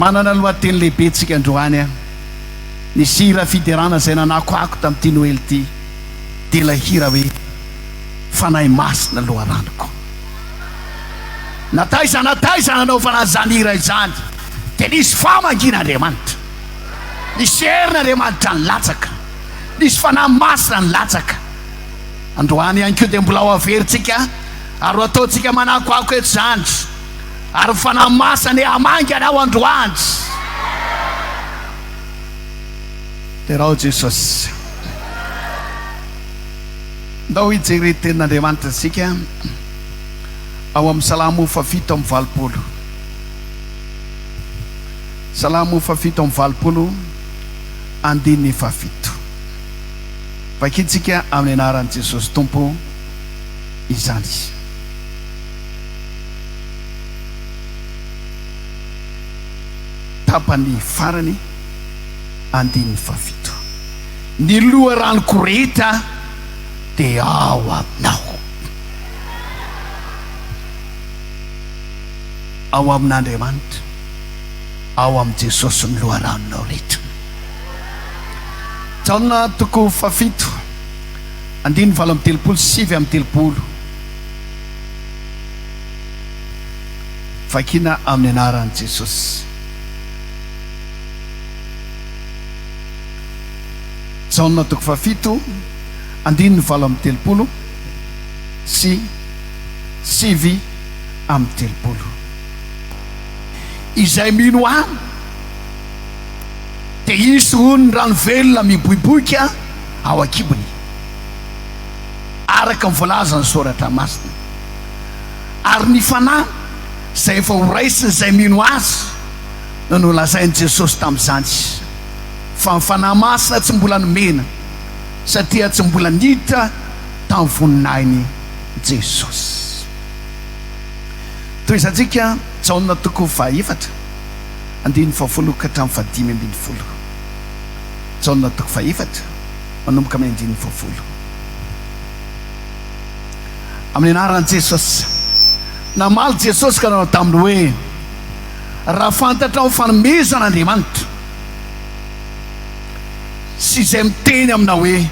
Manana lohateny lehibe tsika androany a! Nisy hira fiderana izay nanakoako tamin'ity Noely ity dia ilay hira hoe Fanahy Masina loharanoko. Na taiza na taiza nanaovana an'izany hira izany dia nisy famangian'Andriamanitra. Nisy herin'Andriamanitra nilatsaka. Nisy Fanahy Masina nilatsaka. Androany ihany koa dia mbola ho averintsika ary ho ataontsika manakoako eto izany. Ary ny Fanahy Masina anie hamangy anao androany. Derao Jesosy. Ndao hijery tenin'Andriamanitra isika ao amin'ny Salamo faha-87. Salamo faha-87 andininy fahafito. Vakintsika amin'ny anaran'i Jesosy Tompo izany. Tapany farany, andininy fahafito. Ny loharanoko rehetra dia ao aminao. Ao amin'Andriamanitra, ao amin'i Jesosy ny loharanonao rehetra. Jaona toko fahafito, andininy 38 sy 39. Vakina amin'ny anaran'i Jesosy. Jaona toko fahafito, andininy 38 sy 39. Izay mino Ahy dia hisy ony rano velona miboiboika ao an-kibony, araka ny voalazan'ny Soratra Masina. Ary ny Fanahy izay efa horaisin'izay mino Azy no nolazain'i Jesosy tamin'izany, fa ny Fanahy Masina tsy mbola nomena, satria tsy mbola niditra tamin'ny voninahiny Jesosy. Tohizantsika Jaona toko fahaefatra, andininy fahafolo ka hatramin'ny fahadimy ambin'ny folo. Jaona toko fahefatra, manomboka amin'ny andininy fahafolo. Amin'ny anaran'i Jesosy. Namaly Jesosy ka nanao taminy hoe, Raha fantatrao ny fanomezan'Andriamanitra sy izay miteny aminao hoe,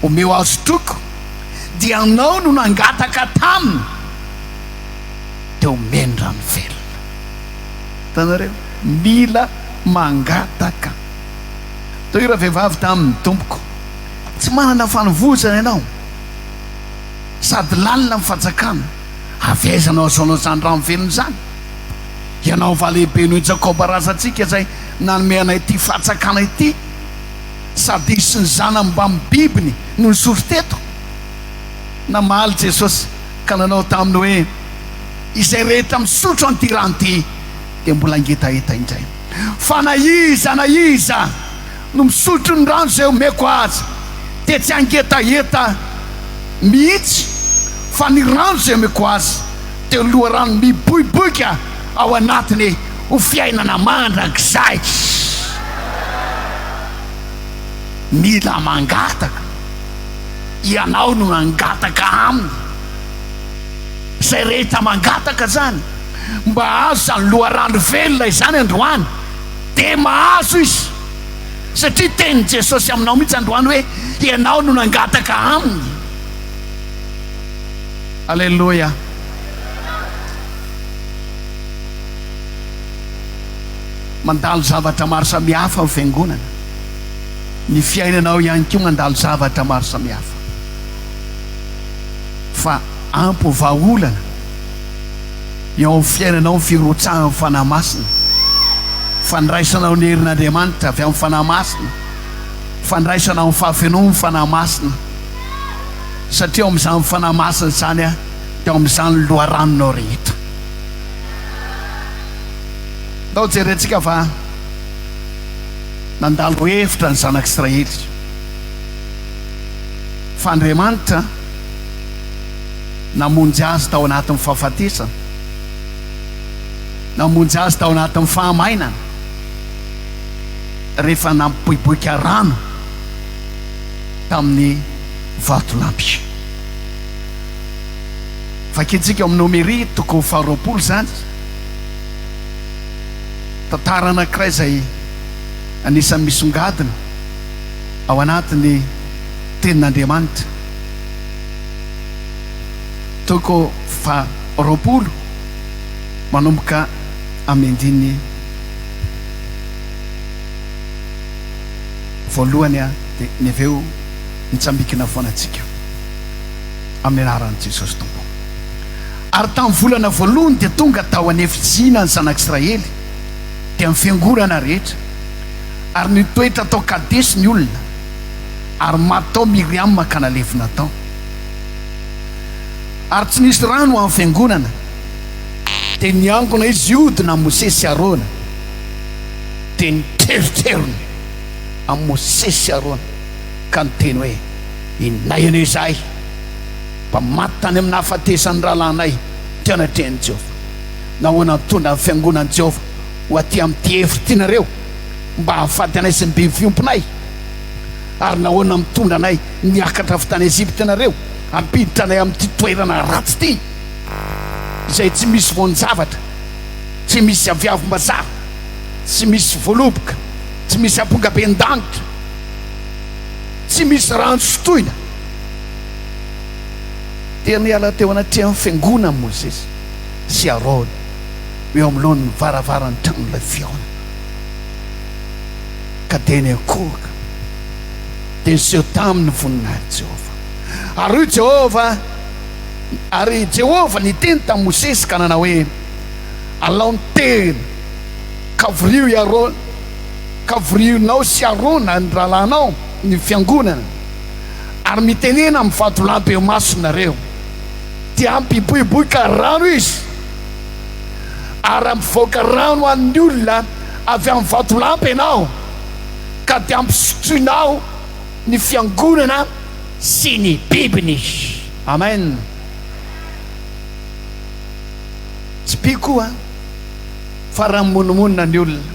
Omeo ahy sotroiko, dia ianao no nangataka taminy, dia omeny rano velona. Hitanareo? Mila mangataka. Toy ravehivavy taminy, Tompoko, tsy manana fanovozana ianao. Sady lalina ny fanjakana. Avy aiza no ahazoanao izany rano velona izany? Ianao va lehibe noho i Jakoba razantsika izay nanome anay ity fantsakana ity? Sady izy sy ny zanany mbamin'ny bibiny no nisotro teto? Namaly Jesosy ka nanao taminy hoe, Izay rehetra misotro an'ity rano ity dia mbola hangetaheta indray. Fa na iza na iza no misotro ny rano izay omeko azy dia tsy hangetaheta mihitsy, fa ny rano izay omeko azy dia loharano miboiboika ao anatiny ho fiainana mandrakizay. Mila mangataka, ianao no nangataka aminy. Izay rehetra mangataka izany mba hahazo izany loharano velona izany androany dia mahazo izy satria tenin'i Jesosy aminao mihitsy androany hoe ianao no nangataka aminy. Aleloia. Mandalo zavatra maro samihafa ny fiangonana. Ny fiainanao ihany koa mandalo zavatra maro samihafa. Fa ampy ho vahaolana eo amin'ny fiainanao ny firotsahan'ny Fanahy Masina, fandraisanao ny herin'Andriamanitra avy amin'ny Fanahy Masina, fandraisanao ny fahafenoan'ny Fanahy Masina, satria ao amin'izany Fanahy Masina izany dia ao amin'izany ny loharanonao rehetra. Ndao jerentsika fa nandalo hevitra ny zanak'Israely fa Andriamanitra namonjy azy tao anatin'ny fahafatesana, namonjy azy tao anatin'ny fahamainana, rehefa nampiboiboika rano tamin'ny vatolampy. Vakintsika ao amin'ny Nomery toko faharoapolo izany. Tantara anankiray izay anisan'ny misongadina ao anatin'ny Tenin'Andriamanitra. Toko faha 20 manomboka amin'ny andininy voalohany dia ny avy eo mitsambikina foana antsika amin'ny anaran'i Jesosy Tompo. Ary tamin'ny volana voalohany dia tonga tao an'efijina ny zanak'Israely, dia ny fiangonana rehetra, ary nitoetra tao Kadesy ny olona, ary maty tao Miriama ka nalevina tao. Ary tsy nisy rano ho an'ny fiangonana, dia niangona izy hiodina amin'i Mosesy sy Arona, dia nitrerotrerona amin'i Mosesy sy Arona ka niteny hoe, Inay anie izahay! Mba maty tany amin'ny nahafatesan'ny rahalahinay teo anatrehan'i Jehovah. Nahoana no nitondra ny fiangonan'i Jehovah ho aty amin'ity efitra ity nareo, mba hahafaty anay sy ny biby fiompinay? Ary nahoana no mitondra anay niakatra avy tany Egypta ianareo, hampiditra anay amin'ity toerana ratsy ity, izay tsy misy voan-javatra, tsy misy aviavim-bazaha, tsy misy voaloboka, tsy misy ampongaben-danitra, tsy misy rano sotroina? Dia niala teo anatrehan'ny fiangonana Mosesy sy Arona, eo anoloan'ny varavaran'ny tranolay fihaonana, ka dia niankohoka, dia niseho taminy ny voninahitr'i Jehovah. Ary hoy Jehovah, ary Jehovah niteny tamin'i Mosesy ka nanao hoe, Alao ny tehina, ka vorio i Arona, ka vorionao sy Arona ny rahalahinao ny fiangonana, Ary mitenena amin'ny vatolampy eo imasonareo, dia hampiboiboika rano izy, ary hampivoaka rano ho an'ny olona avy amin'ny vatolampy ianao, ka dia hampisotroinao ny fiangonana sy ny bibiny. Amen. Tsipio koa fa raha mimonomonona ny olona,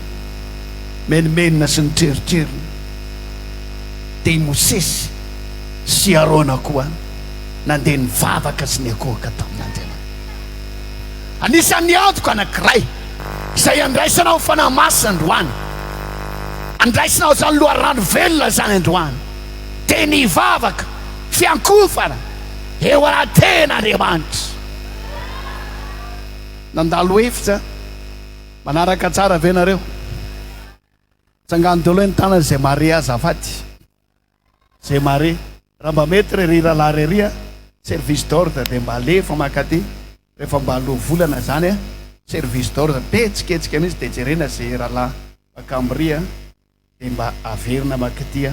menomenona sy mitrerotrerona, Dia i Mosesy sy i Arona koa nandeha nivavaka sy niankohoka tamin'Andriamanitra. Anisan'ny antoka anankiray izay andraisanao ny Fanahy Masina androany, andraisanao izany loharano velona izany androany, dia ny vavaka fiankohofana eo anatrehan'Andriamanitra. Nandalo efitra, manaraka tsara ve nareo? Tsangano daholo hoe ny tanana izay mare azafady. Izay mare. Raha mba mety re ry rahalahy re ry a, service d'ordre dia mba alefa mankaty rehefa mba aloha volana zany a, service d'ordre be hetsiketsika mihitsy dia jerena ze rahalahy mpakambry a, dia mba averina mankaty a,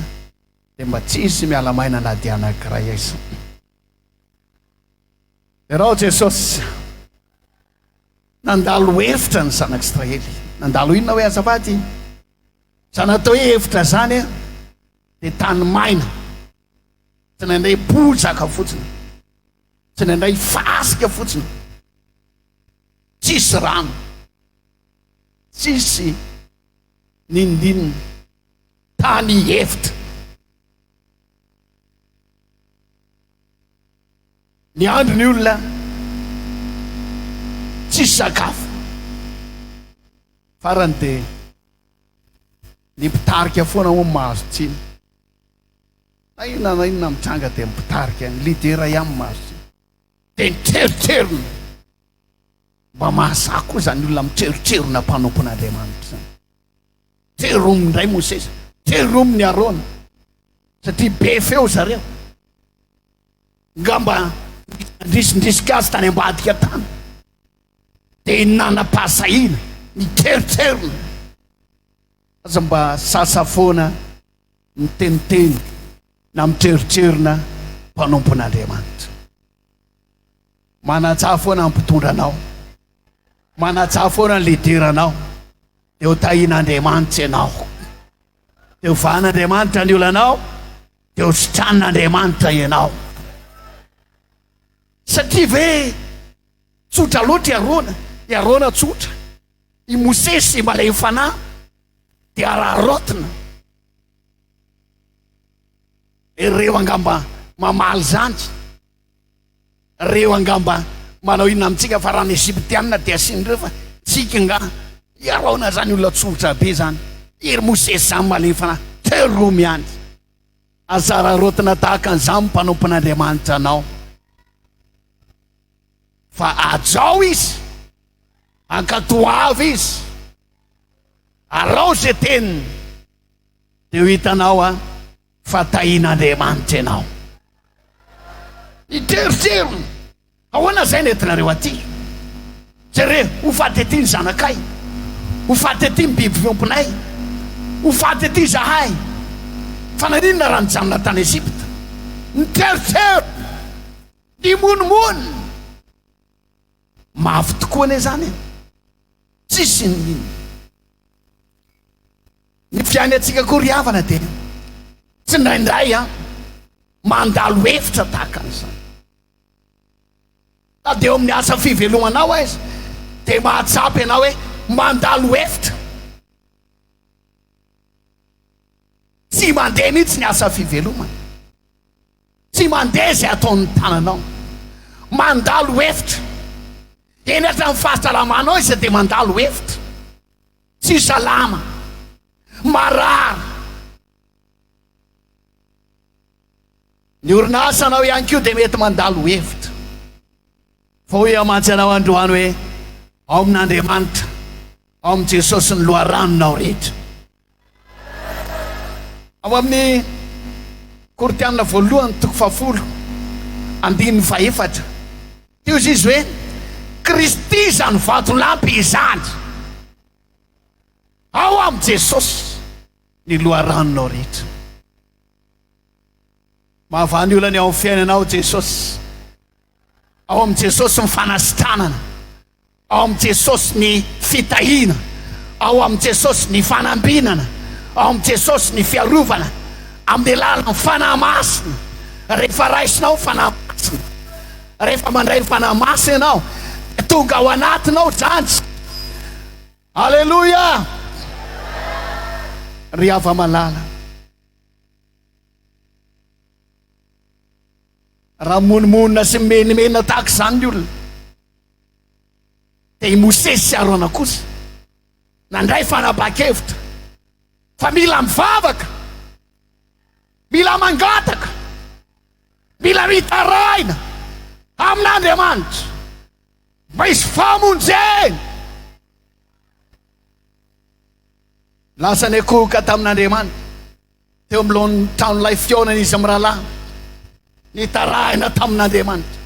dia mba tsisy miala maina na dia anankiray aiza. Derao Jesosy. Nandalo efitra ny zanak'Israely. Nandalo inona hoe azafady? Izany atao hoe efitra izany dia tany maina. Tsy nandray bozaka fotsiny. Tsy nandray fasika fotsiny. Tsisy rano. Tsisy nindinina. Tany efitra. Niandry ny olona, tsisy sakafo. Farany dia ny mpitarika foana hono mahazo tsiny. Na inona na inona mitranga dia ny mpitarika, ny leader ihany mahazo tsiny. Dia nitrerotrerona. Mba mahasahy koa izany olona mitrerotrerona mpanompon'Andriamanitra izany. Teromy indray Mosesy, teromy ny Arona, satria be feo zareo. Ngamba nandrisindrisika azy tany ambadika tany, dia nanam-pahasahiana, nitrerotrerona. Aza mba sasa foana miteniteny na mitrerotrerona mpanompon'Andriamanitra. Manajà foana ny mpitondra anao. Manajà foana ny leader anao. Dia ho tahian'Andriamanitra ianao. Dia ho vahan'Andriamanitra ny olanao. Dia ho sitranin'Andriamanitra ianao. Satria ve tsotra loatra i Arona? I Arona tsotra. I Mosesy malemy fanahy dia araraotina. Ireo angamba mamaly izany. Reo angamba manao inona amintsika fa raha ny Egyptiana dia asian'ireo fa tsika nga. I Arona zany olona tsotra be zany, i ry Mosesy zany malemy fanahy, teromy ihany. Aza araraotina tahaka an'izany ny mpanompon'Andriamanitra anao. Fa hajao izy, ankatoavy izy, arao izay teniny, dia ho hitanao a fa tahin'Andriamanitra ianao. Niteroterona. Ahoana izay nentinareo aty? Jereo, ho faty aty ny zanakay, ho faty aty ny biby fiompinay, ho faty aty izahay. Fa naninona raha nijanona tany Egypta? Niteroterona, nimonomonona. Mafy tokoa anie izany e! Tsisy n'inona. Ny fiainantsika koa ry havana dia tsindraindray an, mandalo efitra tahaka an'izany. Na dia eo amin'ny asa fivelomanao aiza dia mahatsapa ianao hoe mandalo efitra. Tsy mandeha mihitsy ny asa fivelomana. Tsy mandeha izay ataon'ny tananao. Mandalo efitra. Eny hatramin'ny fahasalamanao iza dia mandalo efitra. Tsy salama. Marary. Ny orinasanao ihany koa dia mety mandalo hevitra. Fa hoy aho mantsy anao androany hoe, ao amin'Andriamanitra, ao amin'i Jesosy ny loharanonao rehetra. Ao amin'ny Korintiana voalohany toko fahafolo andininy fahefatra, teo izy izy hoe, Kristy izany vatolampy izany. Ao amin'i Jesosy ny loharanonao rehetra. Mahavaha ny olana eo amin'ny fiainanao Jesosy. Ao amin'i Jesosy ny fanasitranana. Ao amin'i Jesosy ny fitahiana. Ao amin'i Jesosy ny fanambinana. Ao amin'i Jesosy ny fiarovana amin'ny alalan'ny Fanahy Masina. Rehefa raisinao ny Fanahy Masina, rehefa mandray ny Fanahy Masina ianao, dia tonga ao anatinao izany. Aleloia! Ry hava-malala. Raha mimonomonona sy mimenomenona tahaka izany ny olona, dia i Mosesy sy Arona kosa nandray fanapahan-kevitra fa mila mivavaka, mila mangataka, mila mitaraina amin'Andriamanitra mba hisy famonjena. Lasa niankohoka tamin'Andriamanitra teo amlohan'ny tranolay fihaonana izy mirahalahy, nitarahina tamin'Andriamanitra.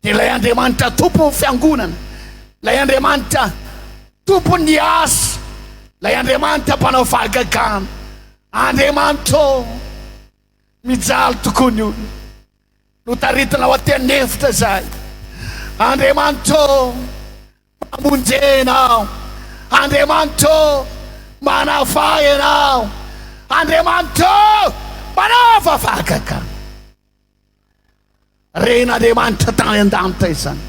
Dia ilay Andriamanitra tompon'ny fiangonana, ilay Andriamanitra tompon'ny asa, ilay Andriamanitra mpanao fahagagana. Andriamanitra ô, mijaly tokoa ny olona. Notaritinao aty an'efitra izahay. Andriamanitra ô, Mamonjena aho. Andriamanitra ô, manafaha Ianao. Andriamanitra ô, manaova fahagagana. Ren'Andriamanitra tany an-danitra izany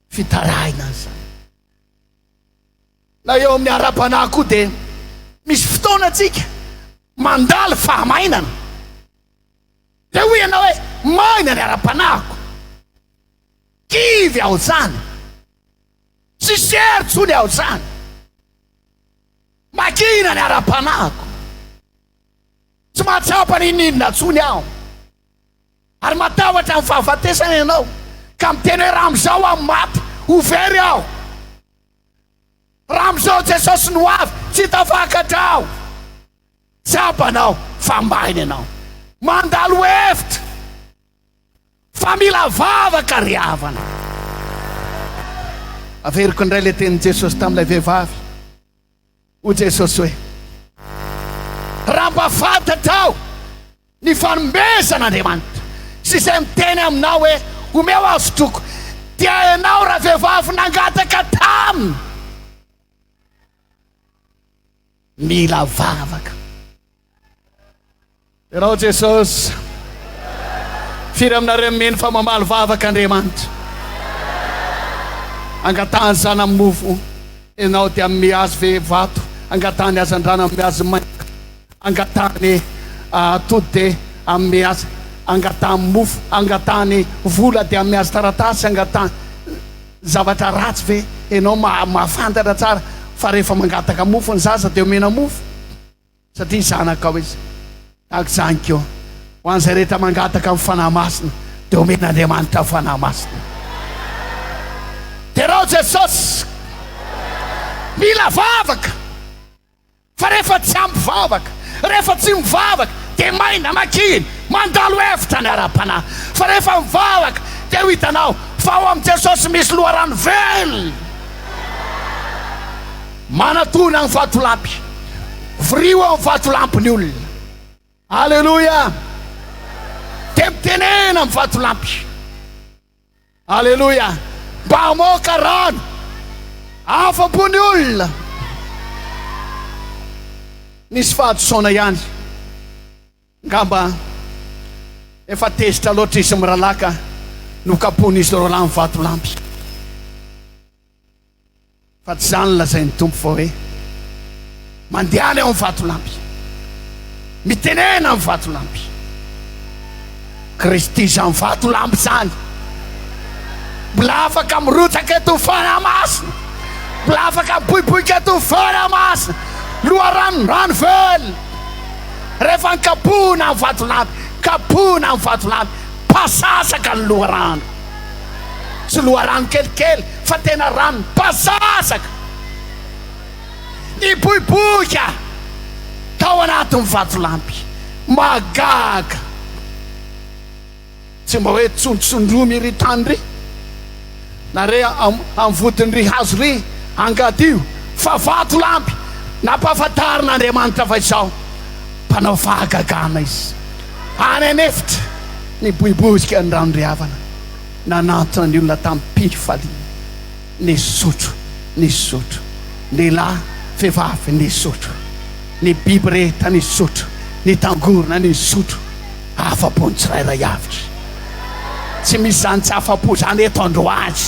fitaraina izany. Na eo amin'ny ara-panahy koa dia misy fotoana antsika mandalo fahamainana. Dia hoy ianao hoe, maina ny ara-panahiko. Kivy aho zany. Tsisy hery tsony aho zany. Makina ny ara-panahiko. Tsy mahatsapa n'inon'inona tsony aho. Ary matahotra ny fahafatesana ianao ka miteny hoe raha amin'izao aho maty, ho very aho. Raha amin'izao Jesosy no avy, tsy tafakatra aho. Tsapanao fa maina ianao. Mandalo hevitra. Fa mila vavaka ry havana. Averiko indray ilay tenin'i Jesosy tamin'ilay vehivavy. Hoy Jesosy hoe, Raha mba fantatrao ny fanomezan'Andriamanitra sy izay miteny aminao hoe, Omeo aho sotroko, dia ianao ravehivavy nangataka taminy. Mila vavaka. Derao Jesosy. Firy aminareo mino fa mamaly vavaka Andriamanitra? Angatahany zanany mofo ianao dia hanome azy ve vato? Angatahany hazandrano hanome azy maingoka? Angatahany atody dia hanome azy? Angatahany mofo? Angatahany vola dia hanome azy taratasy? Angatahany zavatra ratsy ve? Ianao mahafantatra tsara fa rehefa mangataka mofo ny zaza dia omena mofo satria zanakao izy. Tahaka izany koa, ho an'izay rehetra mangataka ny Fanahy Masina dia omen'Andriamanitra ny Fanahy Masina. Derao Jesosy! Mila vavaka! Fa rehefa tsy ampy vavaka, rehefa tsy mivavaka dia maina, makina, mandalo hevitra ny ara-panahy. Fa rehefa mivavaka dia ho hitanao fa ao amin'i Jesosy misy loharano velona. Manatona ny vatolampy. Vorio ao amin'ny vatolampy ny olona. Aleloia! Dia mitenena amin'ny vatolampy. Aleloia! Mba hamoaka rano afa-po ny olona. Nisy fahadisoana ihany. Angamba efa tezitra loatra izy mirahalahy ka nokapohin'izy roalahy ny vatolampy. Fa tsy izany no lazain'ny Tompo fa hoe, Mandehana eo amin'ny vatolampy. Mitenena amin'ny vatolampy. Kristy izany vatolampy izany. Mbola afaka mirotsaka eto ny Fanahy Masina. Mbola afaka miboiboika eto ny Fanahy Masina. Loharano rano velona. Rehefa nikapohina ny vatolampy, kapohina ny vatolampy, pasasaka ny loharano. Tsy loharano kelikely fa tena rano mpasasaka niboiboika tao anatin'ny vatolampy. Mahagaga! Tsy mba hoe tsontsondromy iry tany iry na re amin'ny vodin'iry hazo iry angadio fa vatolampy nampahafantarin'Andriamanitra fa izao mpanao fahagagana izy. Any an'efitra niboiboika ny rano ry havana. Nanantona ny olona tamim-pifaliana, nisotro, nisotro, lehilahy, vehivavy, nisotro, ny biby rehetra nisotro, nitangorona, nisotro, afa-po ny tsirairay avy. Tsy misy izany tsy afa-po izany eto androany.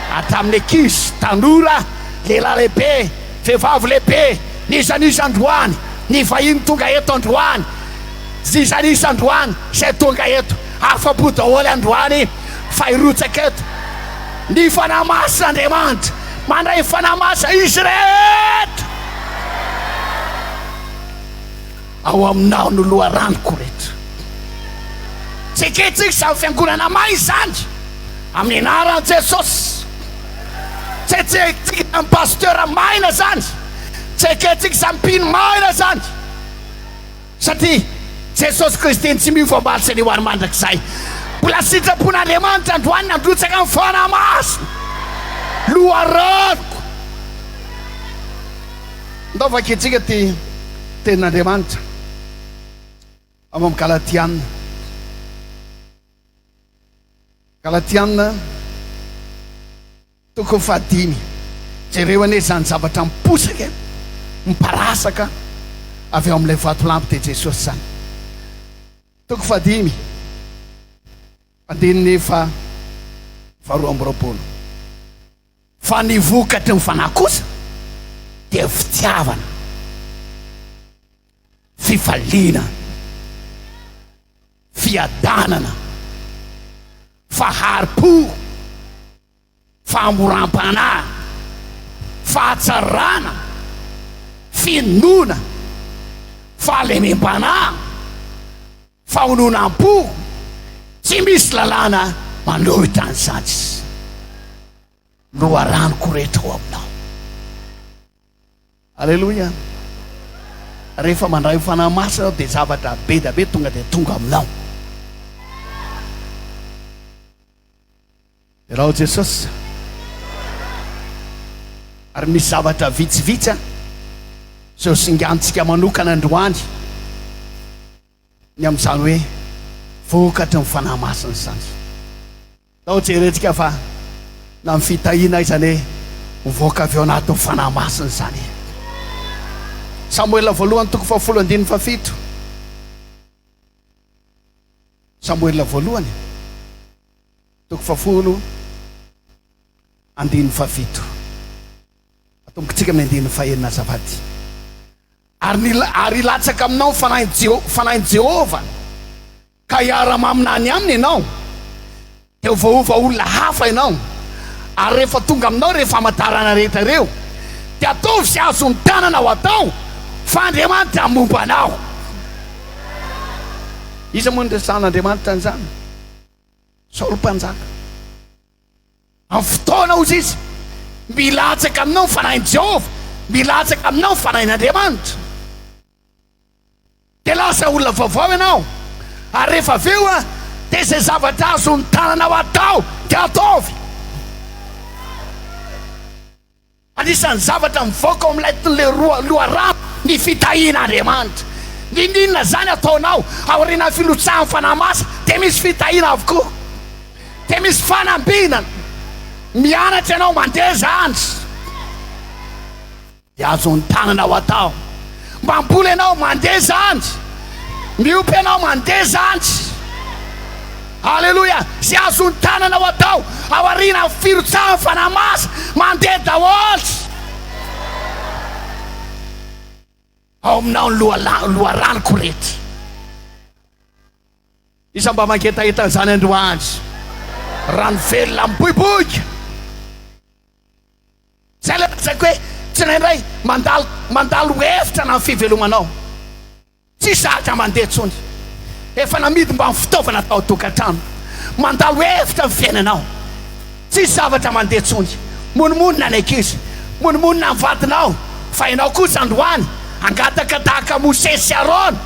Hatramin'ny ankizy, tanora, lehilahy lehibe, vehivavy lehibe, n'iza n'iza androany, ny vahiny tonga eto androany, n'iza n'iza androany izay tonga eto. Afa-po daholo androany fa hirotsaka eto ny Fanahy Masina Andriamanitra. Mandray ny Fanahy Masina izy rehetra. Ao aminao no loharanoko rehetra. Tsy ekentsika izany fiangonana may izany amin'ny anaran'i Jesosy. Tsy ekentsika izany pasteur maina izany. Tsy ekentsika izany mpino maina izany. Satria Jesosy Kristy no tsy miova omaly sy anio ary mandrakizay. Mbola sitrapon'Andriamanitra androany nandrotsaka ny Fanahy Masina. Loharanoko. Ndao vakintsika ity tenin'Andriamanitra ao amin'ny Galatiana. Galatiana Toko fahadimy. Jereo anie izany zavatra miposaka, miparasaka avy ao amin'ilay vatolampy dia Jesosy izany. Toko fahadimy, andininy faha 22. Fa ny vokatry ny Fanahy kosa dia fitiavana, fifaliana, fiadanana, fahari-po, fahamoram-panahy, fahatsarana, finoana, fahalemem-panahy, fahononam-po, tsy misy lalàna manohitra an'izany. Loharanoko rehetra ao aminao. Aleloia! Rehefa mandray ny Fanahy Masina ianao dia zavatra be dia be tonga dia tonga aminao. Derao Jesosy. Ary misy zavatra vitsivitsy an, izay ho singantsika manokana androany ny amin'izany hoe vokatry ny Fanahy Masina izany. Ndao jerentsika fa na ny fitahiana aiza anie mivoaka avy ao anatin'ny Fanahy Masina izany e. Samoela voalohany toko fahafolo andininy fahafito. Samoela voalohany toko fahafolo andininy fahafito. Atombokintsika amin'ny andininy fahenina azafady. Ary ny ary hilatsaka aminao ny fanahin'i fanahin'i Jehovah ka hiara-maminany aminy ianao, dia ho voaova olona hafa ianao. Ary rehefa tonga aminao ireo famantarana rehetra ireo, dia ataovy izay azon'ny tananao atao, fa Andriamanitra momba anao. Iza moa no niresahan'Andriamanitra an'izany? Saoly mpanjaka. Amin'ny fotoana, hozy izy, milatsaka aminao ny fanahin'i Jehovah, milatsaka aminao ny fanahin'Andriamanitra. Dia lasa olona vaovao ianao, ary rehefa avy eo dia izay zavatra azon'ny tananao atao dia ataovy. Anisan'ny zavatra mivoaka ao amin'ilay loharano ny fitahian'Andriamanitra. N'inon'inona izany ataonao aorianan'ny filotsahan'ny Fanahy Masina dia misy fitahiana avokoa. Dia misy fanambinana. Mianatra ianao mandeha izany. Dia azon'ny tananao atao. Mamboly ianao, mandeha izany. Miompy ianao, mandeha izany. Aleloia! Izay azon'ny tananao atao aorianan'ny firotsahan'ny Fanahy Masina, mandeha daholo. Ao aminao ny loharanoko rehetra. Iza mba mangetaheta an'izany androany? Rano velona miboiboika. Zay ilay lazaiko hoe tsindraindray mandalo mandalo hevitra na ny fivelomanao. Tsy zatra mandeha intsony. Efa namidy mba ny fitaovana tao an-tokantrano. Mandalo hevitra ny fiainanao. Tsisy zavatra mandeha intsony. Monomonona ny ankizy. Monomonona ny vadinao. Fa ianao kosa androany hangataka tahaka Mosesy sy Arona.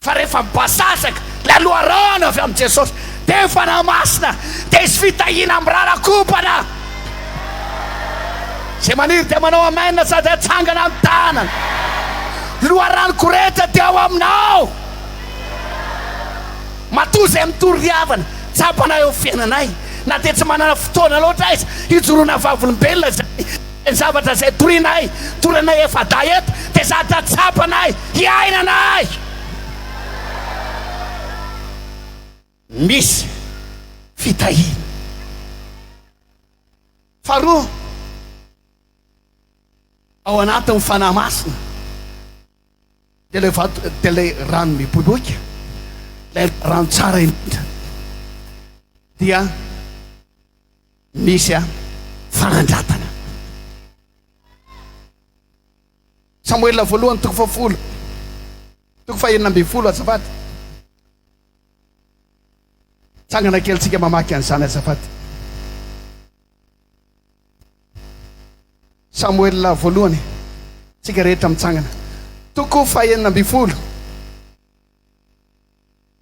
Fa rehefa mibasasaka ilay loharano avy amin'i Jesosy, dia ny Fanahy Masina, dia hisy fitahiana mirarakompana. Izay maniry dia manao amen sady atsangana ny tanana. Loharanoko rehetra dia ao aminao. Matoa izay mitory ry havana, tsapanay eo fiainanay, na dia tsy manana fotoana loatra aiza hijoroana vavolombelona izay. Ny zavatra izay torianay, torinay efa-dahy eto, dia zavatra tsapanay, iainanay. Misy fitahiana. Faharoa, ao anatin'ny Fanahy Masina, dia ilay vato, dia ilay rano miboiboika, ilay rano tsara indrindra, dia Misy a fanandratana. Samoela voalohany toko fahafolo, toko fahenina ambin'ny folo azafady. Tsangana kely tsika mamaky an'izany azafady. Samoela voalohany, tsika rehetra mitsangana. Toko fahenina ambin'ny folo,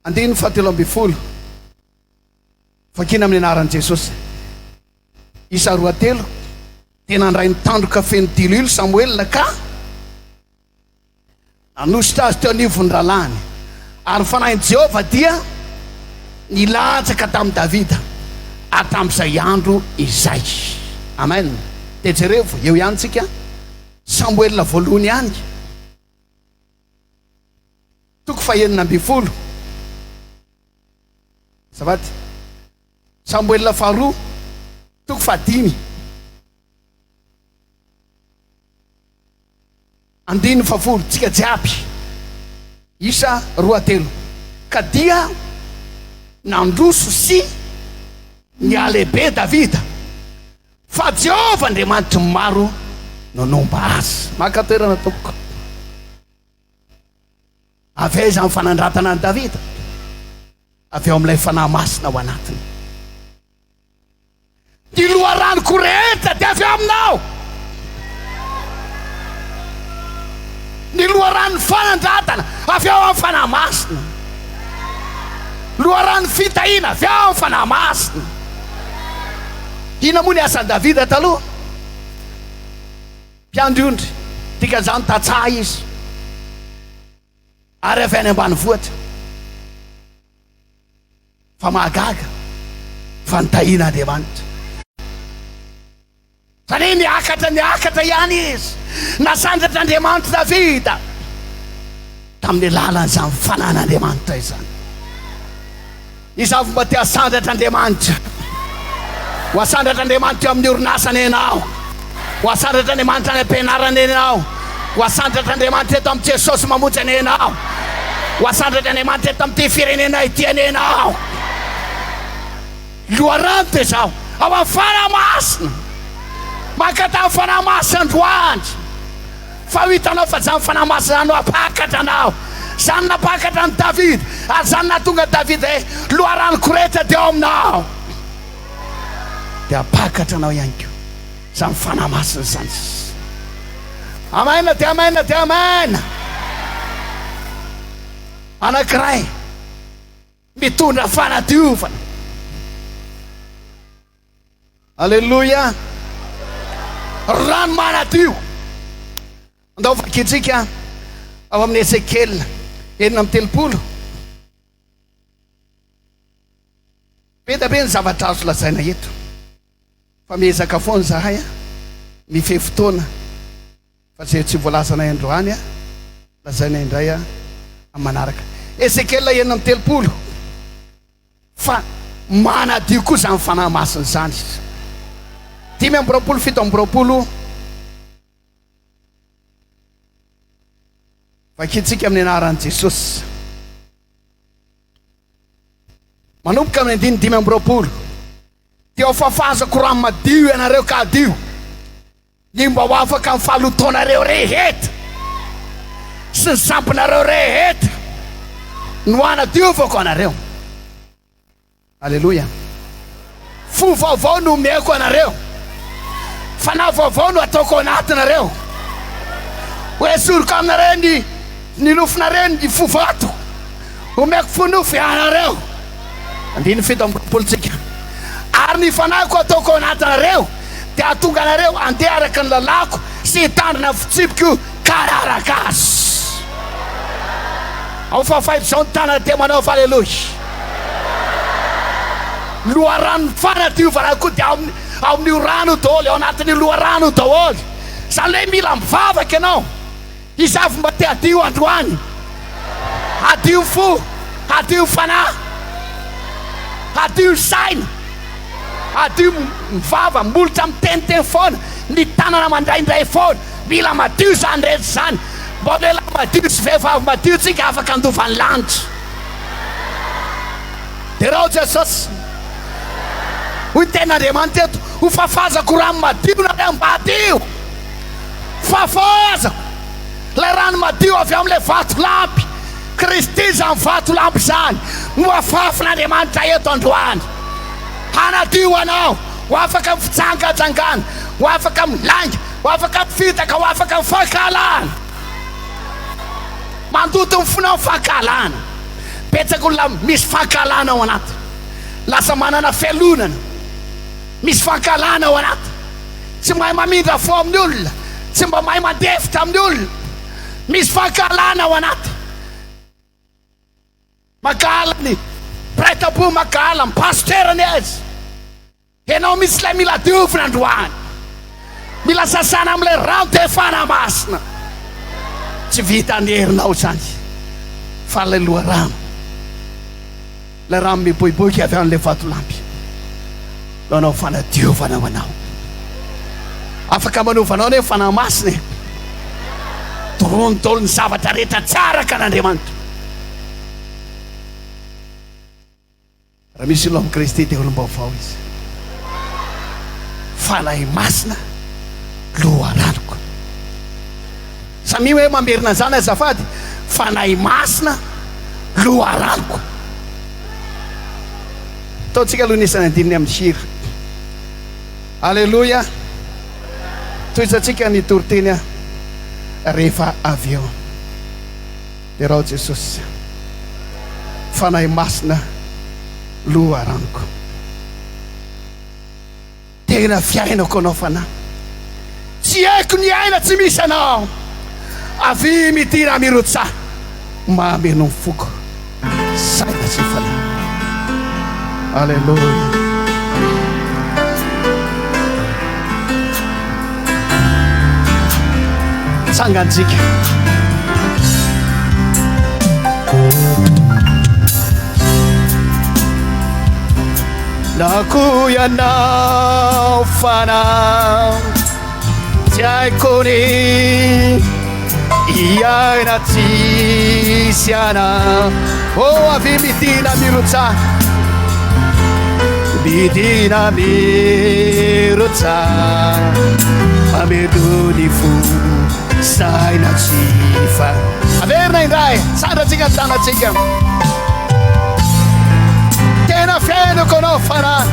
andininy fahatelo ambin'ny folo. Vakina amin'ny anaran'i Jesosy. Isa 2 3, Dia nandray ny tandroka feno diloilo Samoela ka nanositra azy teo anivon'ny rahalahiny. Ary ny fanahin'i Jehovah dia nilatsaka tamin'i Davida hatramin'izay andro izay. Amen. Dia jerevo, eo ihany tsika, Samoela voalohany ihany. Toko fahenina ambin'ny folo. Azafady. Samoela faharoa, toko fahadimy. Andininy fahafolo, tsika jiaby. Isa 2 3. Ka dia nandroso sy nihalehibe Davida, fa Jehovah Andriamanitry ny maro no nomba azy. Maka toerana tompoko. Avy aiza ny fanandratana an'i Davida? Avy ao amin'ilay Fanahy Masina ao anatiny. Ny loharanoko rehetra dia avy aminao. Ny loharanon'ny fanandratana avy ao amin'ny Fanahy Masina. Loharanon'ny fitahiana avy ao amin'ny Fanahy Masina. Inona moa ny asan'i Davida taloha? Mpiandry ondry, dikan'izany tantsaha izy ary avy any ambanivohitra. Fa mahagaga fa nitahian'Andriamanitra. Izany hoe niakatra niakatra ihany izy. Nasandratr'Andriamanitra Davida tamin'ny alalan'izany fanan'Andriamanitra izany. Iza avy mba te hasandratra Andriamanitra? Ho asandratra Andriamanitra eo amin'ny orinasany ianao. Ho asandratra Andriamanitra any am-pianarana ianao. Ho asandratra Andriamanitra eto amin'i Jesosy mamonjy anie ianao. Ho asandratra Andriamanitra eto amin'ity firenena ity anie ianao. Loharano dia izao, ao amin'ny Fanahy Masina. Mankatà ny Fanahy Masina androany. Fa ho hitanao fa izany Fanahy Masina izany no hampakatra anao. Izany nampakatra an'i Davida, ary izany nahatonga an'i Davida hoe, Loharanoko rehetra dia ao aminao. Dia hampakatra anao ihany koa izany Fanahy Masina izany. Amena dia amena dia amena. Anankiray mitondra fanadiovana. Aleloia! Rano manadio. Andao vakintsika ao amin'ny Ezekiela 36. Be dia be ny zavatra azo lazaina eto, fa miezaka foana izahay mifehy fotoana. Fa izay tsy voalazanay androany lazaina indray amin'ny manaraka. Ezekiela 36, Fa manadio koa izany Fanahy Masina izany. 25 27 Vakintsika amin'ny anaran'i Jesosy. Manomboka amin'ny andininy 25. Dia ho fafazako rano madio ianareo ka hadio. Ny mba ho afaka amin'ny fahalotoanareo rehetra sy ny sampinareo rehetra no hanadiovako anareo. Aleloia. Fo vaovao no omeko anareo. Fanahy vaovao no ataoko ao anatinareo. Ho esoriko aminareo ny ny nofonareo ny fo vato. Omeko fo nofo ianareo. Andininy 27 tsika. Ary ny fanahiko ataoko ao anatinareo dia hahatonga anareo handeha araka ny lalàko sy hitandrina ny fitsipiko ka hanaraka azy. Ao fahafaito izao ny tanana dia manao aleloia. Loharanon'ny fanadiovana koa dia ao amin'io rano io daholo, ao anatin'io loharano io daholo. Izany hoe mila mivavaka ianao. Iza avy mba te hadio androany? Hadio fo, hadio fanahy, hadio saina, hadio ny vava, molotra miteniteny foana, ny tanana mandraindray foana. Mila madio izany rehetra izany. Mba lehilahy madio sy vehivavy madio tsika afaka handova ny lanitra. Derao Jesosy. Hoy ny tenin'Andriamanitra eto, ho fafazako rano madio nareo mba hadio. Fafazako ilay rano madio avy amin'ilay vatolampy. Kristy izany vatolampy izany no afafin'Andriamanitra eto androany. Hanadio anao ho afaka amin'ny fijangajangana, ho afaka amin'ny lainga, ho afaka amin'ny fitaka, ho afaka amin'ny fankahalana. Mandoto ny fonao ny fankahalana. Betsaka olona misy fankahalana ao anaty. Lasa manana fialonana. Misy fankahalana ao anaty. Tsy mahay mamindra fo amin'ny olona, tsy mba mahay mandefitra amin'ny olona. Misy fankahalana ao anaty. Mankahala ny mpiray tampo, mankahala ny pasitera ny aiza. Ianao mihitsy ilay mila diovina androany. Mila sasana amin'ilay rano dia Fanahy Masina. Tsy vitan'ny herinao izany fa ilay loharano. Ilay rano miboiboika avy amin'ilay vatolampy no hanao fanadiovana ho anao. Afaka manova anao anie ny Fanahy Masina e. Doroany daholo ny zavatra rehetra tsy araka an'Andriamanitra. Raha misy olona amin'i Kristy dia olom-baovao izy. Fanahy Masina loharanoko. Samia hoe mamerina an'izany azafady. Fanahy Masina loharanoko. Ataontsika aloha ny isan'ny andininy amin'ny hira. Aleloia. Tohizantsika ny toriteny rehefa avy eo. Derao Jesosy. Fanahy Masina loharanoko. Tena fiainako anao Fanahy. Tsy haiko ny aina tsy misy anao. Avia midira mirotsaha mameno ny foko saina sy fanahy. Aleloia. Tsangantsika. Na koa ianao fanahy tsy haiko ny hiaina tsisy anao. Oh, avia midina mirotsaha. Midina mirotsa Mamedo ny fo saina tsy fa Averina indray, sandratsika ny tanantsika Tena fenoko anao fanahy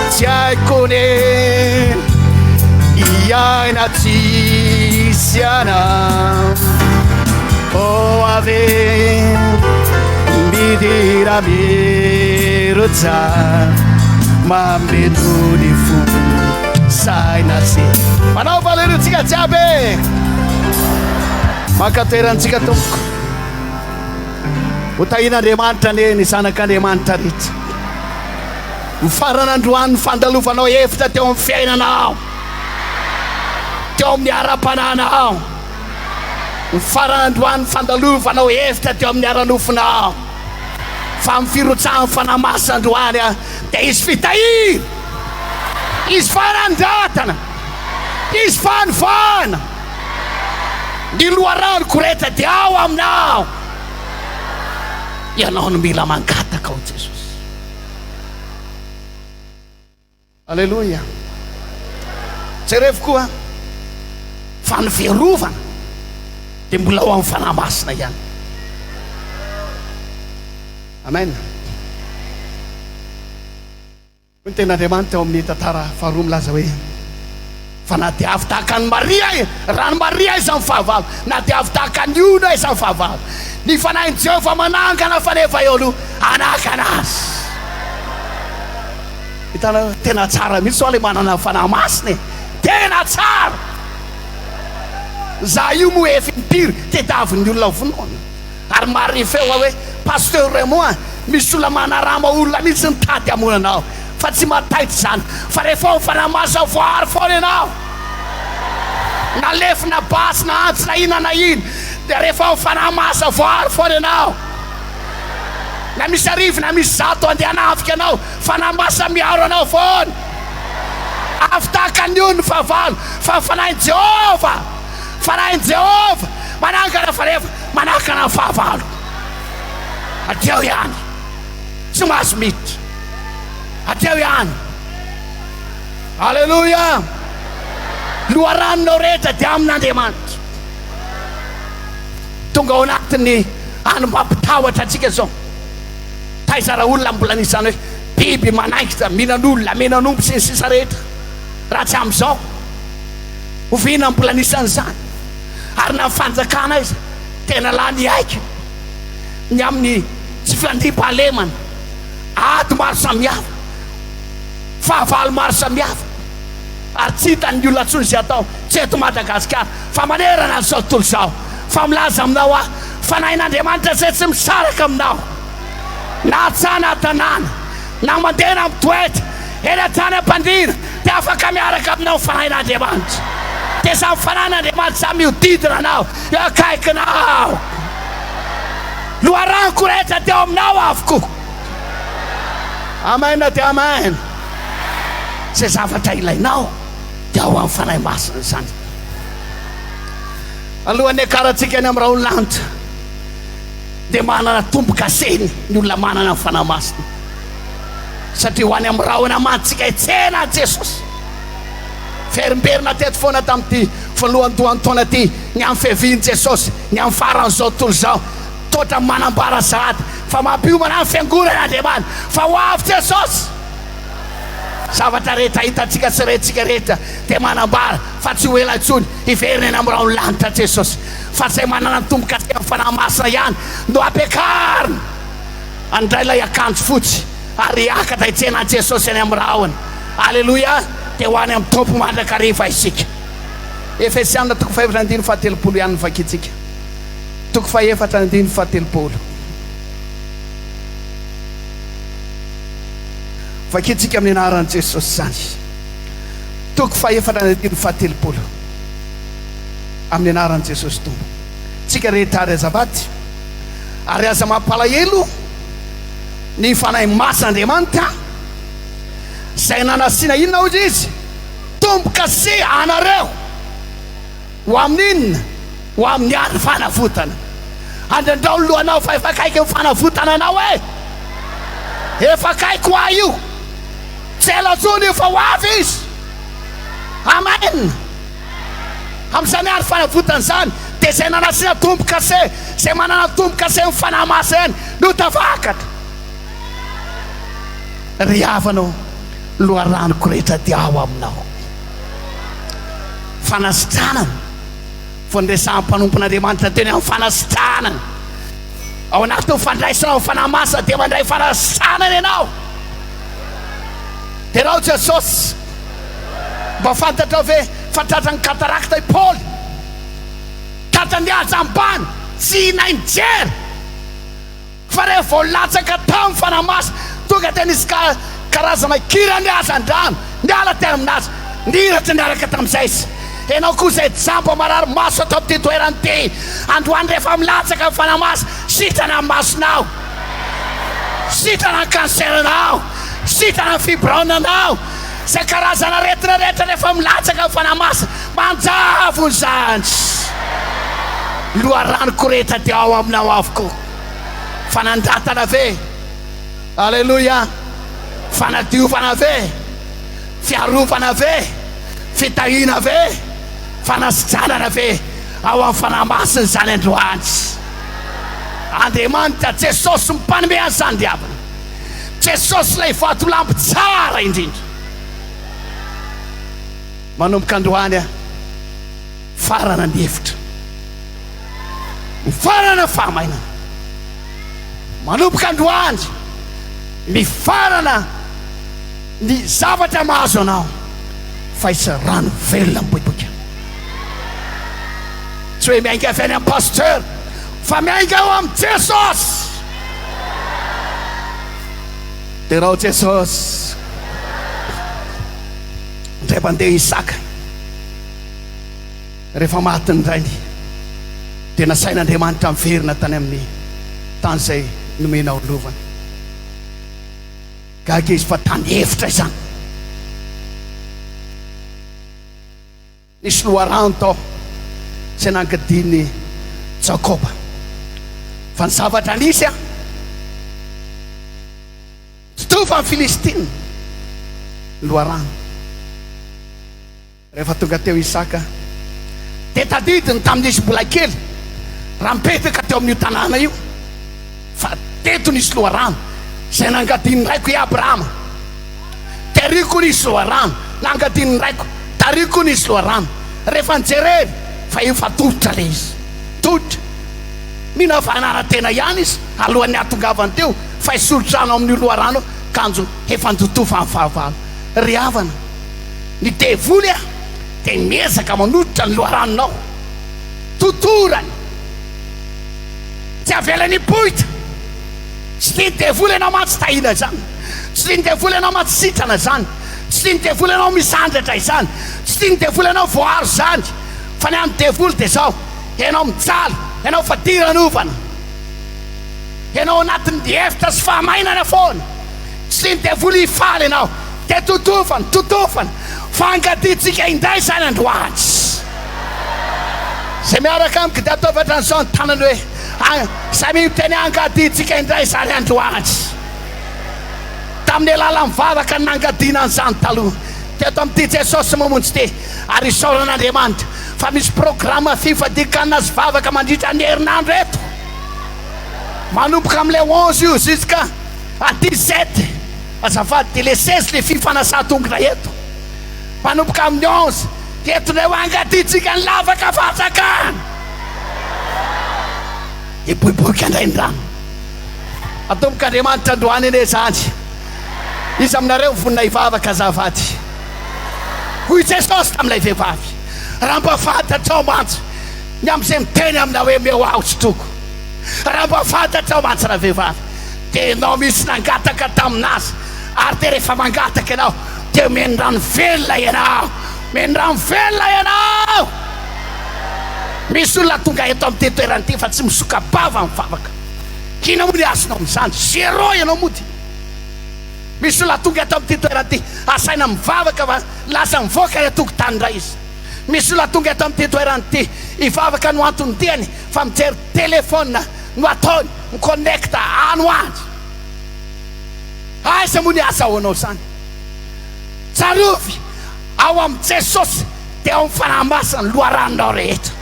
Tsy haiko ny hiaina tsisy anao Oh ave midira mirotsa Mameto ny fo saina tsy Manaova aleloia tsika jiaby e Maka toerantsika tompoko Ho tahian'Andriamanitra anie ny zanak'Andriamanitra rehetra. Mifarana androany ny fandalovanao hevitra teo amin'ny fiainanao, teo amin'ny ara-panahinao. Mifarana androany ny fandalovanao hevitra teo amin'ny ara-nofonao. Fa amin'ny firotsahan'ny Fanahy Masina androany dia hisy fitahiana, hisy fanandratana, hisy fanovana. Ny loharanoko rehetra dia ao aminao. Ianao no mila mangataka ao Jesosy. Aleloia. Jerevo koa fa ny fiarovana dia mbola ao amin'ny Fanahy Masina ihany. Amen. Hoy ny Tenin'Andriamanitra ao amin'ny tantara faharoa milaza hoe, Fa na dia avy tahaka an'i Maria, ran'i Maria aiza ny fahavalo, na dia avy tahaka ny ony aiza ny fahavalo, ny Fanahin'i Jehovah manangana faneva eo aloha hanakana azy. Hitanareo, tena tsara mihitsy hoa ilay manana ny Fanahy Masina e! Tena tsara! Za io moa efa impiry tediavin'ny olona vonoina. Ary mahare feo aho hoe, Pasteur Raymond a, misy olona manarama olona mihitsy mitady hamono anao. Fa tsy mahataitra izany. Fa rehefa ao amin'ny Fanahy Masina voaaro foana ianao. Na lefona, basy, na antsy, na inona na inona, dia rehefa ao amin'ny Fanahy Masina voaaro foana ianao. Na misy arivo na misy zato handeha hanafika anao, Fanahy Masina miaro anao foana. Avy tahaka ny ony ny fahavalo, fa ny Fanahin'i Jehovah, Fanahin'i Jehovah manangana fanefa. Manakana ny fahavalo. Hatreo ihany. Tsy mahazo miditra. Hatreo ihany. Aleloia. Loharanonao rehetra dia amin'Andriamanitra. Tonga ao anatin'ny any mampitahotra antsika izao. Taiza raha olona mbola nisy izany hoe biby manaikitra, mihinan'olona, mihinan'omby sy ny sisa rehetra. Raha tsy amin'izao. Oviana mbola nisy an'izany? Ary na ny fanjakana aiza tena lany haika ny amin'ny tsy fiandriampahalemana, ady maro samihafa, fahavalo maro samihafa, ary tsy hitan'ny olona intsony izay atao, tsy eto Madagasikara fa manerana an'izao tontolo izao. Fa milaza aminao aho, Fanahin'Andriamanitra izay tsy misaraka aminao, na an-tsaha na an-tanàna, na mandeha na mitoetra, eny an-tany am-pandriana, dia afaka miaraka aminao ny Fanahin'Andriamanitra. Dia samy Fanahin'Andriamanitra samy mihodidina anao, eo akaikinao. Loharanoko rehetra dia ao aminao avokoa. Amen dia amen. Izay zavatra ilainao dia ao amin'ny Fanahy Masina izany. Alohan'ny hiakarantsika any amin'ny rahon'ny lanitra dia manana tombo-kaseny ny olona manana ny Fanahy Masina. Satria ho any amin'ny rahona mantsika hitsena an'i Jesosy. Verimberina teto foana tamin'ity voalohandohan'ny taona ity ny amin'ny fiavian'i Jesosy, ny amin'ny faran'izao tontolo izao. Toatra manambara sahady fa mampiomana ny fiangonana Andriamanitra fa ho avy Jesosy. Zavatra rehetra hitantsika sy rentsika rehetra dia manambara fa tsy ho ela intsony hiverina eny amin'ny rahon'ny lanitra Jesosy. Fa izay manana ny tombo-kase amin'ny Fanahy Masina ihany no ampiakarina. Handray ilay akanjo fotsy ary hiakatra hitsena an'i Jesosy any amin'ny rahona. Aleloia! Dia ho any amin'ny Tompo mandrakariva isika. Efesiana toko fahefatra andininy fahatelopolo ihany no vakintsika. Toko fahefatra andininy fahatelopolo. Vakintsika amin'ny anaran'i Jesosy izany. Toko fahefatra andininy fahatelopolo. Amin'ny anaran'i Jesosy Tompo. Tsika rehetra ary azafady. Ary aza mampalahelo ny Fanahy Masin'Andriamanitra izay nanasiana inona hoy izy? Tombo-kase anareo ho amin'ny inona? Ho amin'ny andro fanavotana. Andrandrao ny lohanao fa efa akaiky ny fanavotana anao e! Efa akaiky ho ahy io. Tsy ela intsony io fa ho avy izy. Amen. Amin'izany andro fanavotana izany dia izay nanasina tombo-kase, izay manana tombo-kase ny Fanahy Masina ihany no tafakatra. Ry havana ô, loharanoko rehetra dia ao aminao. Fanasitranana. Vao niresahan'ny mpanompon'Andriamanitra teny amin'ny fanasitranana. Ao anatin'ny fandraisana ny Fanahy Masina dia mandray fanasitranana ianao. Derao Jesosy. Mba fantatrao ve fa tratran'ny katarakta i Paoly? Tratran'ny hajambana, tsy nahay nijery. Fa rehefa vao latsaka tao ny Fanahy Masina, tonga dia nisy karazana kiran'ny hazandrano niala teo aminazy, nihiratra niaraka tamin'izay izy. Ianao koa izay jamba marary maso ato amin'ity toerana ity, androany rehefa milatsaka ny Fanahy Masina, sitrana ny masonao, sitrana ny cancer-nao, sitrana ny fibrone-nao, izay karazana aretina rehetra rehefa milatsaka ny Fanahy Masina, manjavona izany. Loharanoko rehetra dia ao aminao avokoa. Fanandratana ve? Aleloia! Fanadiovana ve? Fiarovana ve? Fitahiana ve? Fanasitranana ve? Ao amin'ny Fanahy Masina izany androany. Andriamanitra, Jesosy mpanome an'izany ry havana. Jesosy ilay vatolampy tsara indrindra. Manomboka androany aho, farana ny hevitra. Mifarana fahamainana. Manomboka androany, mifarana ny zavatra mahazo anao fa hisy rano velona mipoipoika. Tsy hoe miainga avy any amin'ny pasteur fa miainga ao amin'i Jesosy. Derao Jesosy. Indray mandeha Isaka. Rehefa maty ny rainy, dia nasain'Andriamanitra niverina tany amin'ny tany izay nomena ho lovany. Gaga izy fa tany efitra izany. Nisy loharano tao izay nangidian'i Jakoba. Fa ny zavatra nisy, tsy toa ny Filistina ny loharano. Rehefa tonga teo Isaka, dia tadidiny tamin'izy mbola kely, raha nipetraka teo amin'io tanàna io, fa teto nisy loharano izay nangadian'ny raiko i Abrahama. Tery koa nisy loharano nangadian'ny raiko, tary koa nisy loharano. Rehefa nijereny fa efa tototra ilay izy, tototra. Mino aho fa hanara-tena ihany izy alohan'ny hahatongavany teo, fa hisolo trano amin'io loharano io, kanjo efa nitotofan'ny fahavalo. Ry havana, Ny devoly a dia miezaka manototra ny loharanonao. Totorany. Tsy avelany hipoitra. Tsy tian'ny devoly ianao mantsy tahiana izany. Tsy tian'ny devoly ianao mantsy sitrana izany. Tsy tian'ny devoly ianao misandratra izany. Tsy tian'ny devoly ianao voaaro izany. Fa ny an'ny devoly dia izao, ianao mijaly, ianao fadiranovana. Ianao anatin'ny efitra sy fahamainana foana. Tsy ny devoly hifaly ianao dia totofana, totofana, fa angadintsika indray izany androany. Izay miaraka amiko dia ataovy hatramin'izao ny tanany hoe, Samia miteny angadintsika indray izany androany. Tamin'ny alalan'ny vavaka no nangadiana an'izany taloha teto amin'ity Jesosy Mamonjy ity, ary isaorana Andriamanitra fa misy programa fifadian-kanina sy vavaka mandritra ny herinandro eto, manomboka amin'ilay onze io jusqu'à À 17, azafady dia le 16 le fifanasan-tongotra eto. Manomboka amin'ny 11 dia eto indray ho angadintsika ny lavaka fantsakana. Hiboiboika indray ny rano. Atombok'Andriamanitra androany anie izany. Iza aminareo vonona hivavaka azafady? Hoy Jesosy tamin'ilay vehivavy, Raha mba fantatrao mantsy ny amin'izay miteny aminao hoe omeo aho tsy toko. Raha mba fantatrao mantsy ravehivavy dia ianao mihitsy nangataka tamin'azy ary dia rehefa mangataka ianao dia omeny rano velona ianao, omeny rano velona ianao. Misy olona tonga eto amin'ity toerana ity fa tsy misoka-bava mivavaka. Inona moa ny azonao amin'izany? Zéro ianao mody. Misy olona tonga eto amin'ity toerana ity asaina mivavaka fa lasa mivoaka any an-tokotany indray izy. Misy olona tonga eto amin'ity toerana ity. Hivavaka no anton'ny diany fa mijery téléphone no ataony, mi-connecte any ho any. Aiza moa ny ahazahoanao izany? Tsarovy, ao amin'i Jesosy dia ao amin'ny Fanahy Masina ny loharanonao rehetra.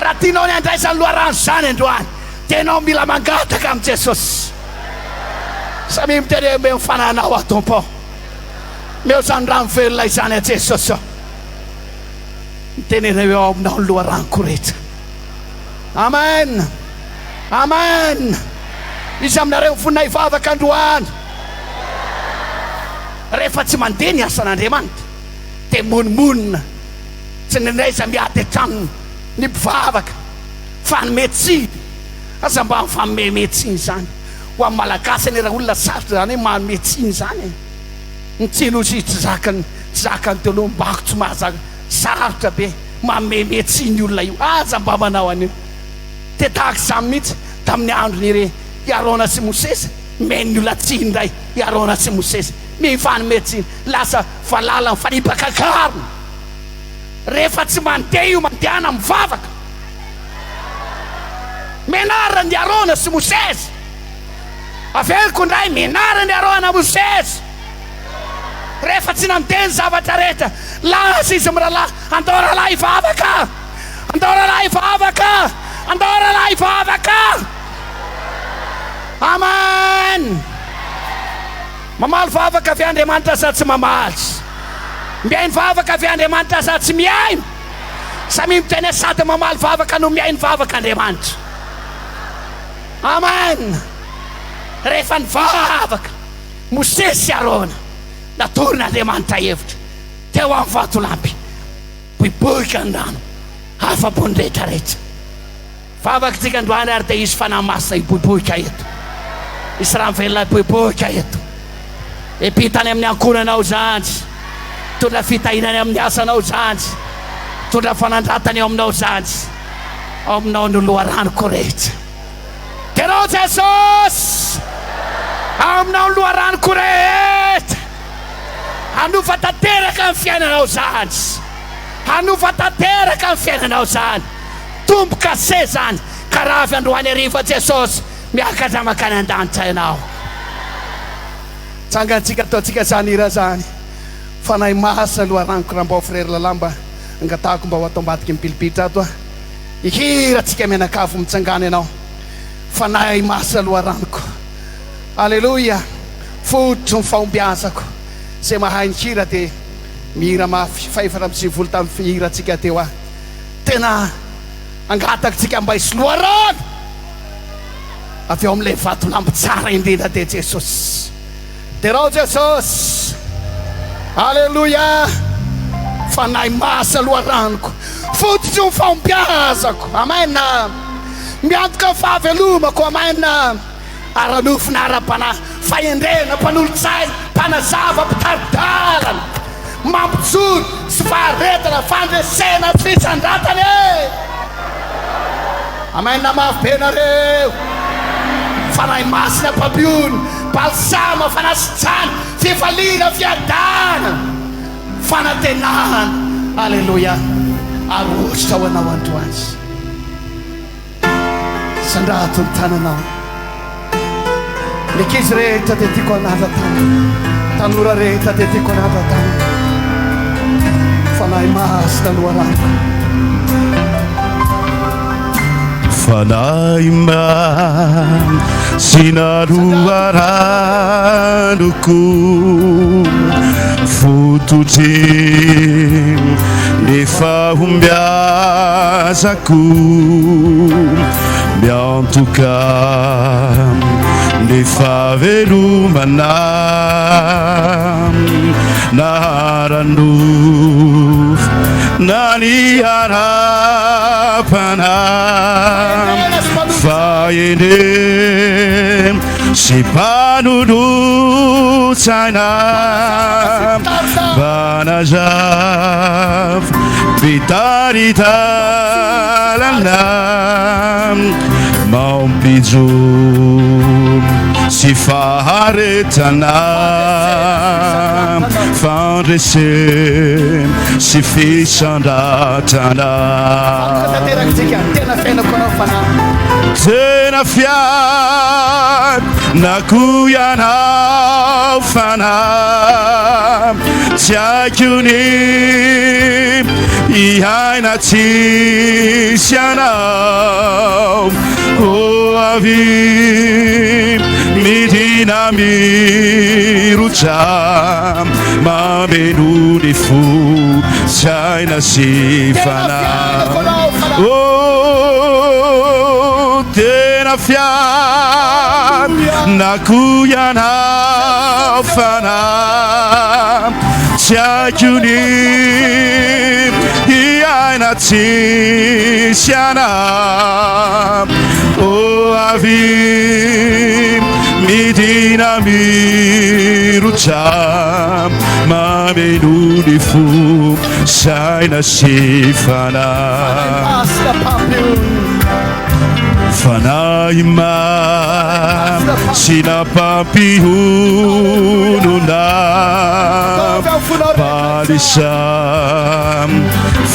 Raha tianao ny handray izany loharano izany androany dia ianao mila mangataka amin'i Jesosy. Samia miteny hoe omeo ny fanahinao aho Tompo ô. Omeo izany rano velona izany aho Jesosy ô. Mitenena hoe ao aminao ny loharanoko rehetra. Amen! Amen! Iza aminareo vonona hivavaka androany? Rehefa tsy mandeha ny asan'Andriamanitra dia monomonona tsy n'aiza miady an-tranony ny mpivavaka fa hanome tsiny. Aza mba mifanomeme tsiny izany. Ho an'ny Malagasy anie raha olona sarotra izany hoe manome tsiny izany e. Ny tsiny hozy tsy zakany, tsy zakany teo aloha, mbako tsy mahazaka. Sarotra be mameme tsiny olona io. Aza mba manao an'io. Dia tahaka izany mihitsy tamin'ny andron'iry i Arona sy Mosesy, nomen'ny olona tsiny indray i Arona sy Mosesy. Mifanome tsiny. Lasa valala mifanipaka karona. Rehefa tsy mandeha io mandehana mivavaka. Menarany Arona sy Mosesy. Averiko indray, menarany Arona Mosesy. Rehefa tsy nandeha ny zavatra rehetra, lasa izy mirahalahy, andao rahalahy hivavaka! Andao rahalahy hivavaka! Andao rahalahy hivavaka! Amen! Mamaly vavaka ve Andriamanitra sa tsy mamaly? Mihaino vavaka ve Andriamanitra sa tsy mihaino? Samia miteny hoe sady mamaly vavaka no mihaino vavaka Andriamanitra. Amen! Rehefa nivavaka Mosesy sy Arona, natoron'Andriamanitra hevitra teo amin'ny vatolampy, miboika ny rano, afa-po ny rehetrarehetra. Vavaka tsika androany ary dia hisy Fanahy Masina hiboiboika eto. Hisy rano velona hiboiboika eto. Hiampita any amin'ny ankohonanao izany. Hitondra fitahiana any amin'ny asanao izany. Hitondra fanandratana eo aminao izany. Ao aminao no loharanoko rehetra. Derao Jesosy! Ao aminao ny loharanoko rehetra. Hanova tanteraka ny fiainanao izany. Hanova tanteraka ny fiainanao izany. Tombo-kase izany ka raha avy androany hariva Jesosy, miakatra mankany an-danitra ianao. Tsangantsika ataontsika izany hira izany. Fanahy Masina loharanoko Rambao Frère Lala mba angatahako mba ho ato ambadiky ny pilipitra ato a. Hihira tsika mianakavy mitsangana ianao. Fanahy Masina loharanoko. Aleloia. Fototry ny fahombiazako. Izay mahay ny hira dia mihira mafy. Faha-94 tamin'ny fihirantsika teo aho. Tena angatakitsika mba hisy loharano avy ao amin'ilay vatolampy tsara indrindra dia Jesosy. Derao Jesosy. Aleloia. Fanahy Masina loharanoko. Fototry ny fahombiazako. Amen. Miantoka ny fahavelomako. Amen. Ara-nofo na ara-panahy, fahendrena, mpanolotsaina, mpanazava, mpitari-dalana, mampijoro, sy faharetana, fandresena, fisandratana e! Amen mafy be nareo! Fanahy Masina mpampiony, balsama, fanasitrana, fifaliana, fiadanana, fanantenana, Aleloia! Ary hosotra ho anao androany. Sandrato ny tananao. Ny ankizy rehetra dia tiako hanala tanana. Tanora rehetra dia tiako hanala tanana. Fanahy Masina loharanoko. Fanahy Masina loharanoko fototry ny fahombiazako miantoka ny fahavelomana na ara-nofo na ny ara-panahy fahendrena sy mpanolotsaina mpanazava mpitari-dalana mampijoro sy faharetana. Fandresena sy fisandratana. Vakoka tanteraka tsika, tena fiainako anao fanahy. Tena fiainako ianao fanahy. Tsy haiko ny hiaina tsisy anao. Ho avy midina mirotsa mameno ny fo saina sy fanahy. Oh, tena fiainako ianao fanahy. Tsy haiko ny hiaina tsisy anao. Oh, avy midina mirotsa mameno ny fo saina sy fanahy. Fanahy masina mpampionona Balisa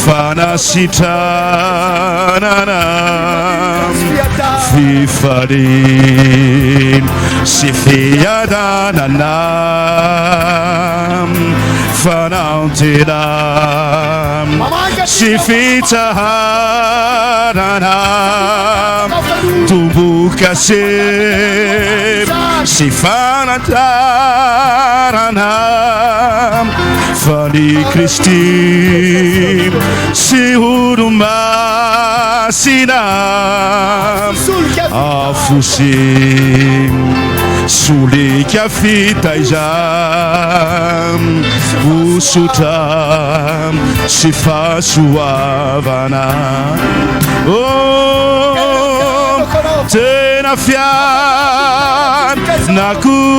fanasitranana Fifaliana sy fiadanana Fanantenana sy fitsaharana Tombo-kase sy fanantarana Fa ny Kristy sy olo-masina Afo sy solika fitaiza Hosotra sy fahasoavana Oh, tena fiainako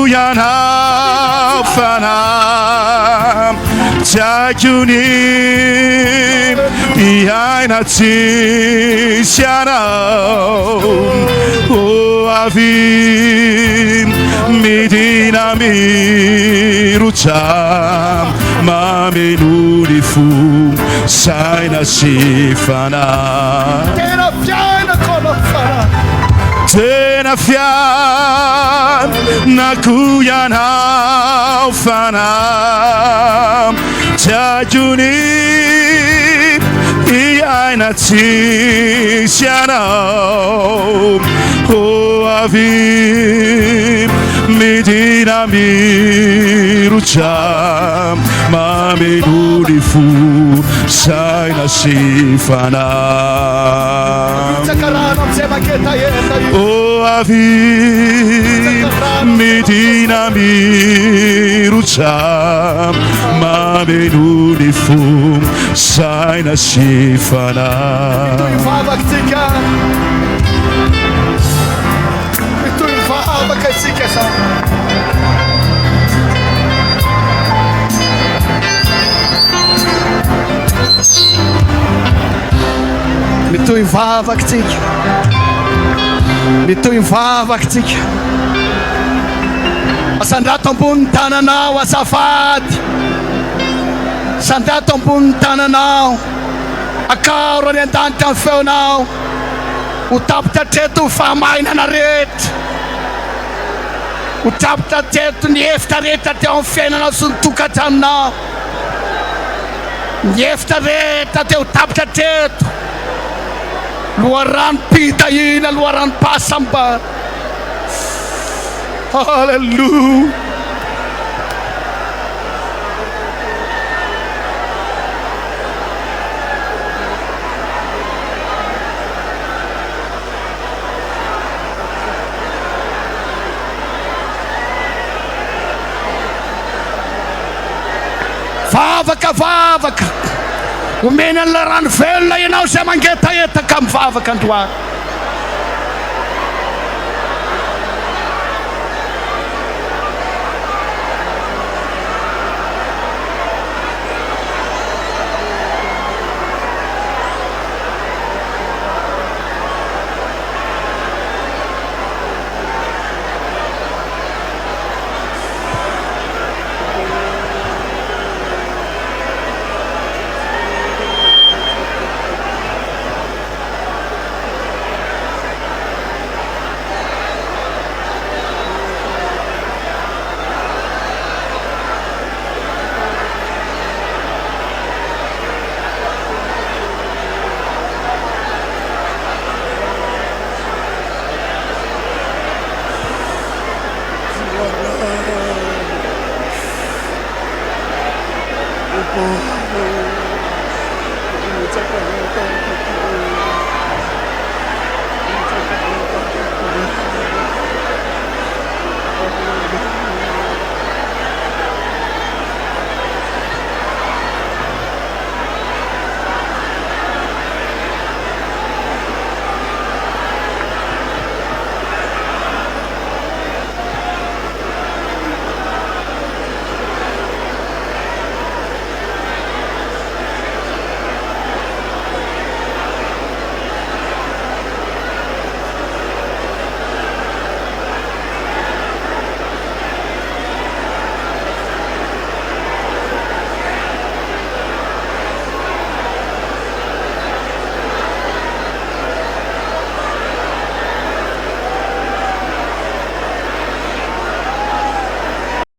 ianao fanahy Tsy haiko ny hiaina tsisy anao Oh, avy midina mirotsa Mameno ny fo saina sy fanahy. Tena fiainako anao fanahy. Tena fiainako ianao fanahy. Tsy haiko ny hiaina tsisy anao. Ho avy midina mirotsa mameno ny fo saina sy fanahy. Ho avy midina mirotsa mameno ny fo saina sy fanahy. Mitohy mivavaka isika izao. Mitohy mivavaka isika. Mitohy mivavaka isika. Asandrato ambony ny tananao azafady. Sandrato ambony ny tananao. Akaro any an-danitra ny feonao. Ho tapitra hatreto ny fahamarinana rehetra. Ho tapitra hatreto ny hevitra rehetra teo amin'ny fiainanao sy ny tokantranonao. Ny hevitra rehetra teo tapitra hatreto. Loharanom-pitahiana, loharanom-pahasambarana. Haleloia. Vavaka, vavaka. Omena an'ilay rano velona ianao izay mangetaheta ka mivavaka androany. Tompo. Rotsaka eo Tompo.